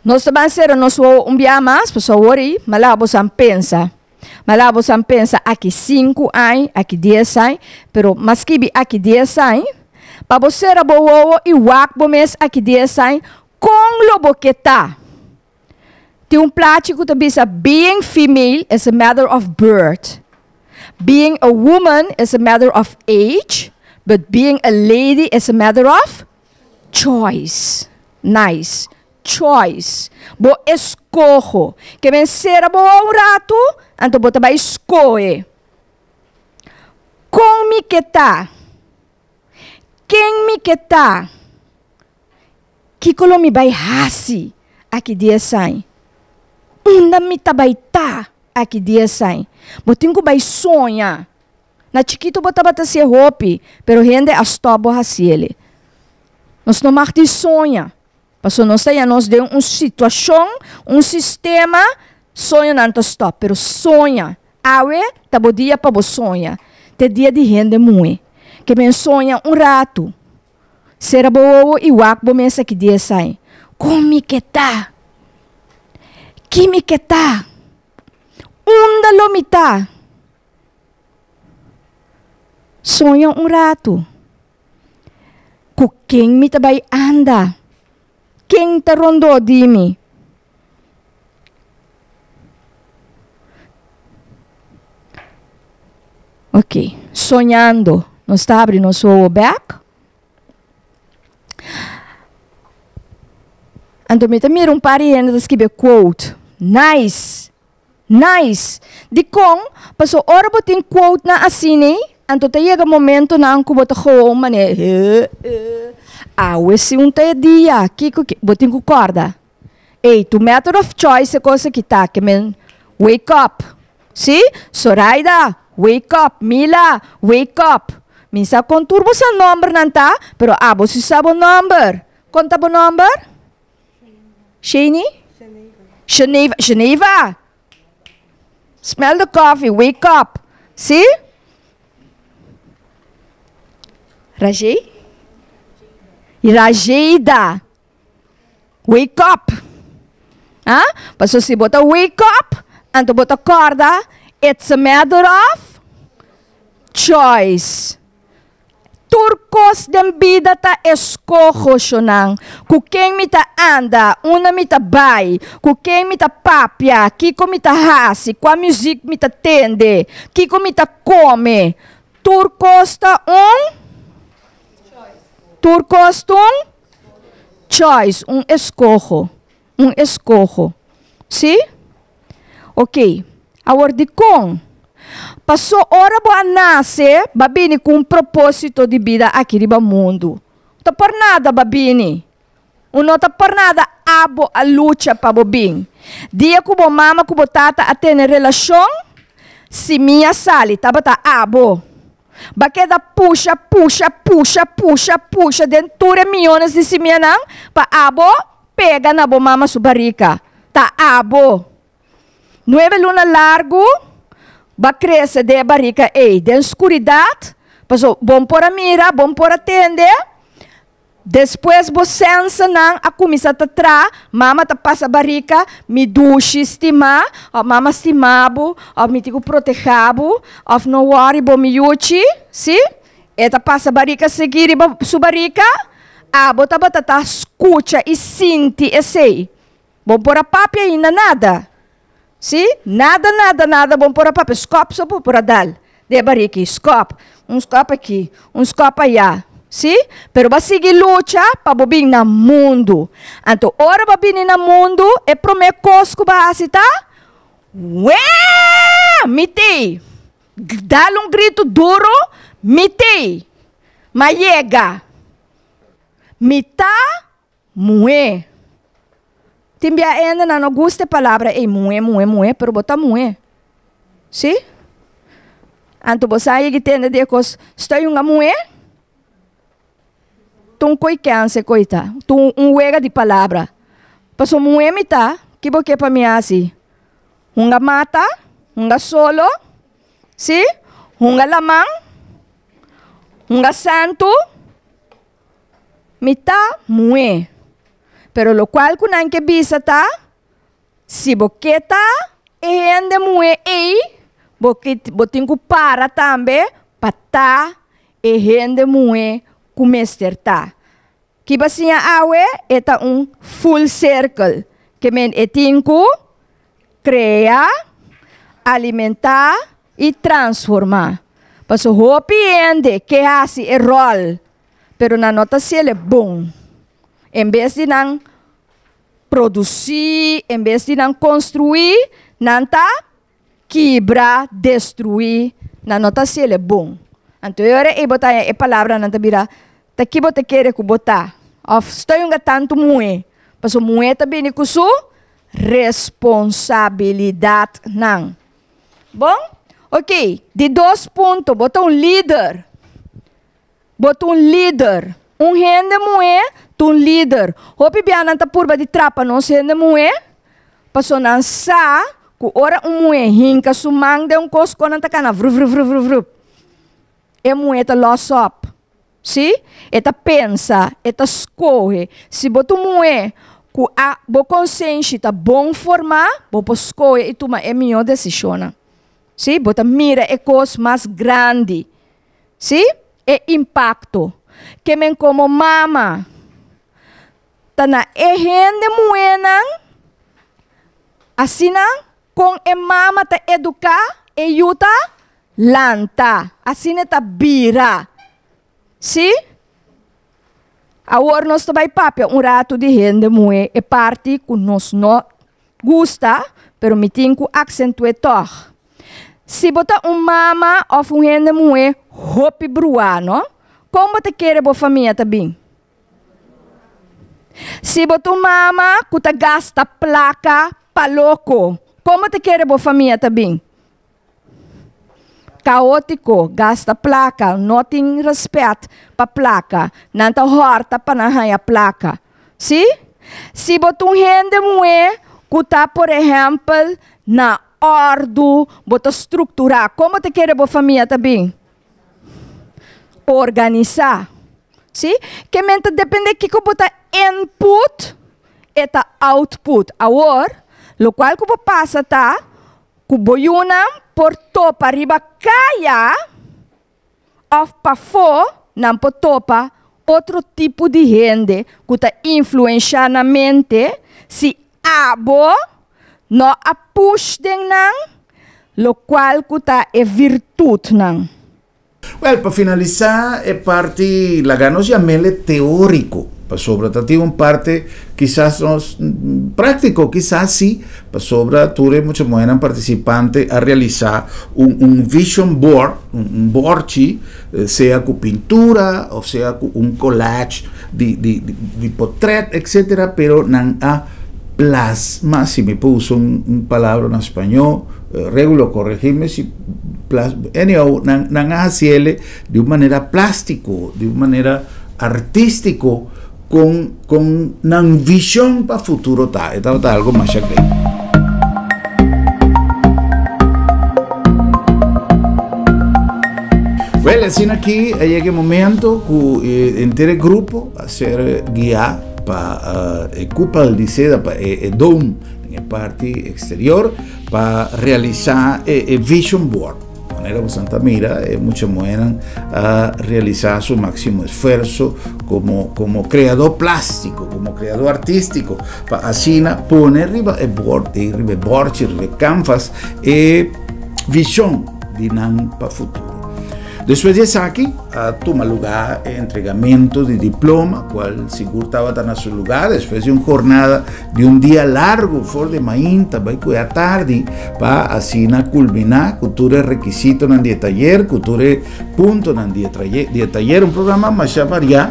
C: Nos ta ban sera nos wowo un bia mas, pasobra awor ei m'a laga boso an pensa. M'a laga boso an pensa aki sinku añ, aki dies añ, pero m'a skibi aki dies añ, pa bo sera bo wowo i wak bo mes aki dies añ, kon lo bo ke ta? Tin un plachi ku ta bisa being female is a matter of birth, being a woman is a matter of age, but being a lady is a matter of Choice. Nice. Choice. Bo eskoho. Ke men sera bo un ratu, anto bo ta bai skohe. Kon mi ke ta? Ken mi ke ta? Kiko lo mi bai hasi aki di esai? Unda mi ta bai ta aki di esai? Bo tin ku bai soña. Na chikitu bo tabata hasié hopi, pero hende a stòp bo hasiele. Nos no mag di soña, pasobra nos ta haña nos den un situashon, un sistema, soñonan ta stòp. Pero soña, awe ta bo dia pa bo soña, ta e dia di hende muhé. Ke men soña un ratu, sera bo wowo i wak bo mes aki di esai, Kon mi ke ta? Ki mi ke ta? Unda lo mi ta? Soña un ratu. Ku ken mi ta bai anda? Ken ta rondó di mi? Ok, soñando. Nos ta habri nos wowo bèk. Anto mi ta mira un par di hende ta skibi e quote. Nice! Nice! Dikon? Paso ora bo tin quotenan asina, anto ta yega momentonan ku bo ta gewoon manera eh eh awe si un ta e dia, kiko ki bo tin ku kòrda. Ey, tu method of choice e kos aki ta ke men wake up. Si? Soraida, wake up. Mila, wake up. Mi sa kon tur bo sa nòmbernan ta, pero abo si sa bo nòmber. Kon ta bo nòmber? Shani? Geneva. Geneva! Smell the coffee, wake up. Sí? Rajay? Rajeida. Wake up. Ah? Paso si bo ta wake up, anto bo ta corda, it's a matter of choice. Tur cos. kos den bida ta eskoho, shonnan. Ku ken mi ta anda, unda mi ta bai, ku ken mi ta papia, kiko mi ta hasi, kua muzik mi ta tende, kiko mi ta kome. Tur kos ta un Tur kos ta un choice, un eskoho, un eskoho. Sí? Ok. Awor dikon? Paso ora bo a nase, bo a bini ku un propósito di bida aki riba mundu. Ta por nada bo a bini. Un no ta por nada abo a lucha pa bo bin. Dia ku bo mama ku bo tata a tene relashon, simia sali, tabata abo. Bo a keda pusha, pusha, pusha, pusha, pusha den tur e miyones di simianan pa abo pega na bo mama su barika. Ta abo. Nuebe luna largu bo a krese den e barika ei, den skuridat, paso bo por a mira, bo por a tende. Despues bo sensenan a kuminsá ta tra, mama ta pasa barika, mi dushi stimá, òf mama stima bo, òf mi tin ku protehá bo, òf no wòri bo mi yuchi, sí? E ta pasa barika sigui riba su barika, abo tabata ta skucha i sinti esei. Bo por a papia ainda nada. Sí, nada, nada, nada bo por a papia. Skòp so bo por a dal den e bariki. Skòp. Un skòp aki, un skòp ayá. Sí, pero bo a sigui lucha pa bo bin na mundu. Anto ora bo a bini na mundu, e promé kos ku bo a hasi ta, Wee! Mi t'ei! Dal un gritu duru, Mi t'ei! M'a yega! Mi ta Muhé. Tin bia hendenan no gusta e palabra ei muhé, muhé, muhé, pero bo ta muhé. Sí? Anto bo sa yegi tende di e kos, Stoi un a muhé? Ta un koi kèns e koi ta. Ta un wega di palabra. Pasobra muhé mi ta, ki bo ke pa mi hasi? Hunga mata? Hunga solo? Sí? Hunga laman? Hunga santu? Mi ta muhé. Pero lokual ku nan ke bisa ta, si bo ke ta e hende muhé ei, bo ke bo tin ku para tambe pa ta e hende muhé ku mester ta. Ki bo a siña awe? E ta un full circle. Ke men e tin ku krea, alimentá i transformá. Pasobra hopi hende ke hasi e ròl pero nan no ta hasiel e bon. En bes di nan produsí, en bes di nan konstruí, nan ta kibra, destruí, nan no ta hasiel e bon. Anto e ora ei bo ta haña e palabranan ta bira, ta ki bo ta kere ku bo ta? Òf stoi hunga tantu muhé, pasobra muhé ta bini ku su responsabilidatnan. Bon? Oké, di dos punto, bo ta un lider. Bo ta un lider. Un hende muhé ta un lider. Hopi bia nan ta purba di trapa nos hende muhé, pasobra nan sa ku ora un muhé hinka su man den un kos kon nan ta kana vruvruvruvruvrup. E muhé ta lòs òp. Sí, e ta pensa, e ta skohe. Si bo ta un muhé ku a bo konsenshi ta bon formá, bo por skohe i tuma e mihó desishonnan. Sí, bo ta mira e kos mas grandi. Sí, e impakto. Ke men komo mama ta na e hende muhénan, asina kon e mama ta eduká e yu ta lanta, asina e ta bira. Sí? Awor nos ta bai papia un ratu di hende muhé, e parti ku nos no gusta, pero mi tin ku aksentu'é tòg. Si bo ta un mama òf un hende muhé hopi bruá, no? Kon bo ta kere bo famia ta bin? Si bo ta un mama ku ta gasta plaka pa loko, kon bo ta kere bo famia ta bin? Kaótiko, gasta plaka, no tin rèspèt pa plaka, nan ta hòrta pa nan haña plaka. Sí? Si bo ta un hende muhé ku ta, por ehèmpel, na òrdu, bo ta strukturá, kon bo ta kere bo famia ta bin? Organisá. Sí? Ke men ta dependé kiko bo ta input, e ta output. Awor, lokual ku bo pasa ta ku bo yunan por topa riba kaya òf pafó. nan por topa otro tipo di hende ku ta influenshá nan mente si abo no a push den nan lokual ku ta e virtutnan.
A: Wèl, pa finalisá e parti, laga nos yam'el teóriko, pasobra ta tin un parte kisas nos práktiko, kisas sí, pasobra tur e mucha muhénan partisipante a realisá un un vision board, un un bòrchi, sea ku pintura òf sea ku un collage di di di potrèt, etcétera, pero nan a plasma, si mi por usa un un palabra na spañó, Regulo corregime si anyhow nan nan a haciele di un manera plástico, di un manera artístico con con nan vision pa futuro ta. E tabata algo masha great. Well, asina aki a yega e momento cu henter e grupo a ser guia pa e cupal di seda, pa e dome den e parti exterior. Pa realisá e vision board. Manera boso ta mira, e mucha muhénan a realisá su máksimo esfuerso komo komo kreadó plástiko, komo kreadó artístiko, pa asina pone riba e bord, riba e bòrchi, riba e kanvas, e vishon di nan pa futuro. Despues di esaki a tuma lugá e entregamento di diploma, kual sigur tabata na su lugá despues di un jornada di un dia largu for di mainta bai ku e atardi pa asina kulminá ku tur e rekisitonan di e tayer, ku tur e puntonan di e tayer. Un programa masha variá.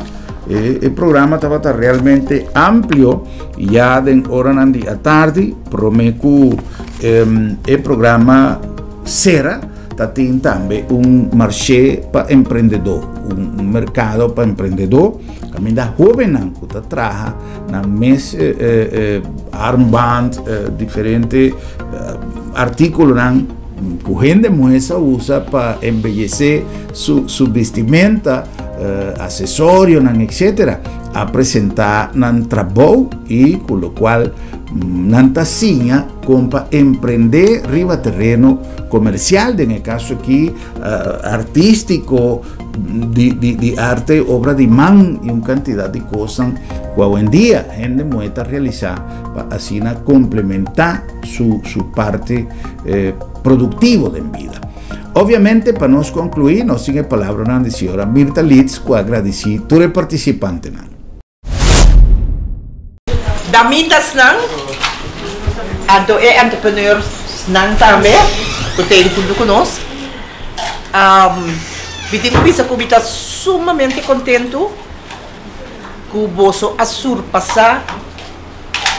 A: E programa tabata realmente amplio ya den oranan di atardi promé ku e programa sera. Ta tin tambe un marshe pa emprendedó, un merkado pa emprendedó kaminda hóbennan ku ta traha nan mes armband, diferente artíkulonan ku hende muhé sa usa pa embeyesé su bistimenta, asesorionan, etcétera, a presentá nan trabou i ku lokual nan ta siña kon pa emprendé riba tereno komersial, den e kaso aki artístiko, di arte, obra di man i un kantidat di kosnan ku awendia hende muhé ta realisá pa asina komplementá su parti produktivo den bida. Obviamente pa nos konkluí nos tin e palabranan di señora Mirta Litz ku a gradisí tur e partisipantenan.
B: Damitasnan, anto e entrepreneursnan tambe ku ta ei huntu ku nos. Mi tin ku bisa ku mi ta sumamente kontentu ku boso a surpasá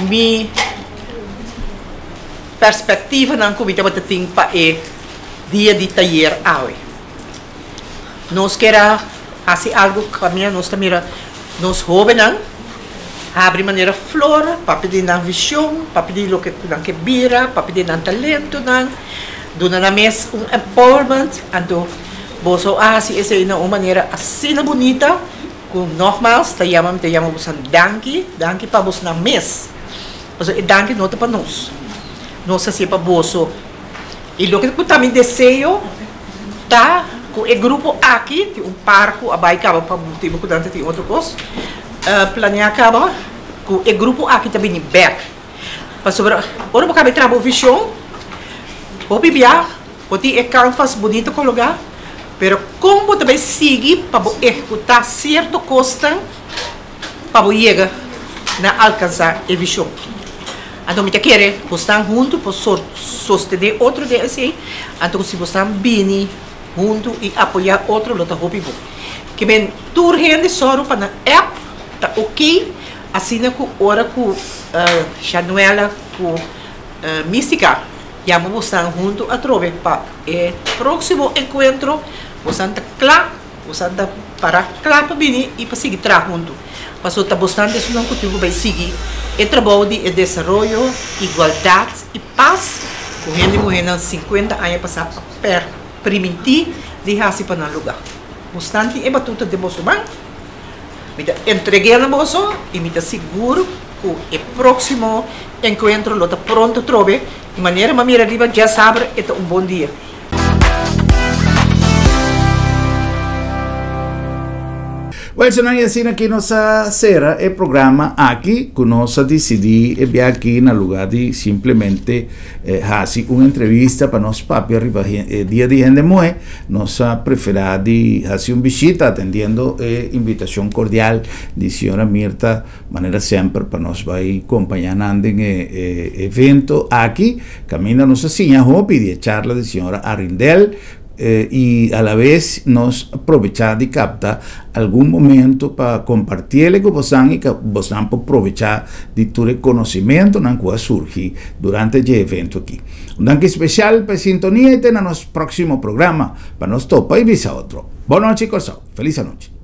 B: mi perspektivanan ku mi tabata tin pa e dia di tayer awe. Nos kier a hasi algu kaminda nos ta mira nos hóbennan habri manera flor papia di nan vishon, papia di loke ku nan ke bira, papia di nan talentonan, duna nan mes un empowerment. Anto boso a hasi esei na un manera asina bunita ku nogmaals ta yama mi ta yama boso danki, danki pa bosonan mes. Pasobra e danki no ta pa nos, nos hasié pa boso. I loke ku ta mi deseo ta ku e grupo aki tin un par ku a bai kaba pa motibu ku nan ta tin otro kos planea kaba ku e grupo aki ta bini bek. Pasobra ora bo kaba e traha bo vishon hopi bia bo tin e kanvas bunito kologa pero kon bo ta bai sigui pa bo ehekutá sierto kosnan pa bo yega na alkansá e vishon. Anto mi ta kere bosnan huntu por sostené otro den esei, anto si bosnan bini huntu i apoyá otro lo ta hopi bon. Ke men tur hende sòru pa nan app ta oké, asina ku ora ku Shanuela ku Mística yama bosnan huntu atrobe pa e próksimo enkuentro, bosnan ta kla. Bosan ta para kla pa bini i pa sigui traha huntu. Pasobra ta bosnan ta esunnan ku tin ku bai sigui e trabou di e desaroyo, igualdat i pas ku hende muhénan sinkuenta aña pasá a primintí di hasi pa nan lugá. Bosnan tin e batuta den boso man. Mi ta entreg'é na boso i mi ta sigur ku e próksimo enkuentro lo ta pronto trobe. Di manera mi a mira riba djasaber e ta un bon dia.
A: Well, señor, i asina aki nos a sera e programa aki, ku nos a disidí e bia aki na lugá di simplemente hasi un entrevista pa nos papia riba e Dia di Hende Muhé, nos a preferá di hasi un bishita atendiendo e invitashon kordial di señora Mirta, manera semper pa nos bai kompañá nan den e evento aki, kaminda nos a siña hopi di e charla di señora Arrindell, I alabes nos probechá di kapta algun momento pa kompartiele ku bosan i ku bosan por probechá di tur e konosimentonan ku a surgi durante dje evento aki. Un danki spesial pa e sintonia i te na nos próksimo programa pa nos topa i bisa otro. Bon nochi Kòrsou. Felis anochi.